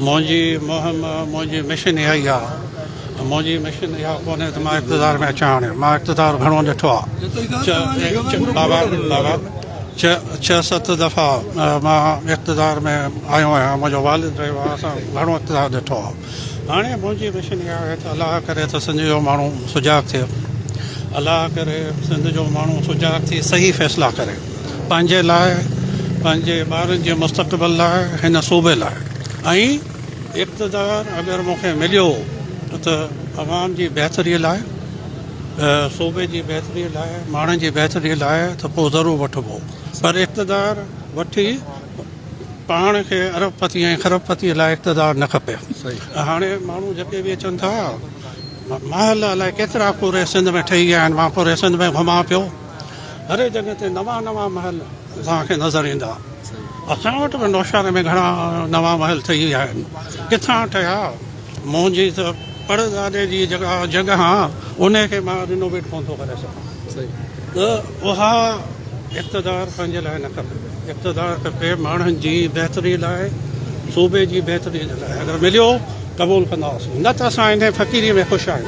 منهنجي مهم منهنجي مشن اها ئي آهي منهنجي مشن اها ڪونهي ته مان اقتدار ۾ اچان هاڻي مان اقتدار گهڻو ڏٺو آهي بابا بابا ڇهه ست دفعا مان اقتدار ۾ آيو آهيان منهنجو والد رهيو آهي اسان گهڻو اقتدار ڏٺو آهي هاڻي منهنجي مشن اها آهي ته الله ڪري ته سنڌ جو ماڻهو سجاڳ ٿئي الله ڪري سنڌ جو ماڻهو سجاڳ ٿي صحيح فيصلا ڪري پنهنجي لاء، پنهنجي ٻارن جي مستقبل لاء، هن صوبي لاء ۽ اقتدار اگر مون کي مليو ته عوام جي بهتري لاء، صوبي جي بهتري لاء، ماڻهن جي بهتري لاء ته پوء ضرور وٺبو پر اقتدار وٺي پاڻ کي ارب پتي ۽ خرب پتي لاء اقتدار نه کپي. هاڻي ماڻهو جيڪي به اچن ٿا محل الائي ڪيترا پوري سنڌ ۾ ٺهي ويا آهن، مان پوري سنڌ ۾ گهمان پيو. هر جڳهه تي نوان نوان محل توهان کي نظر ايندا. اسان وٽ به نوشهري ۾ گهڻا نوان محل ٺهي ويا آهن. ڪٿان ٺهيا؟ منهنجي ته پڙ ڏاڏي جي جيڪا جڳهه آ ان کي مان رينوويٽ ڪونه ٿو ڪري سگهان. ته اها اقتدار پنهنجي لاء نه کپي. اقتدار کپي ماڻهن جي بهتري لاء، صوبي جي بهتري جي لاء. اگر مليو قبول ڪنداسين نه ته اسان انهي فقيري ۾ خوش آهيون.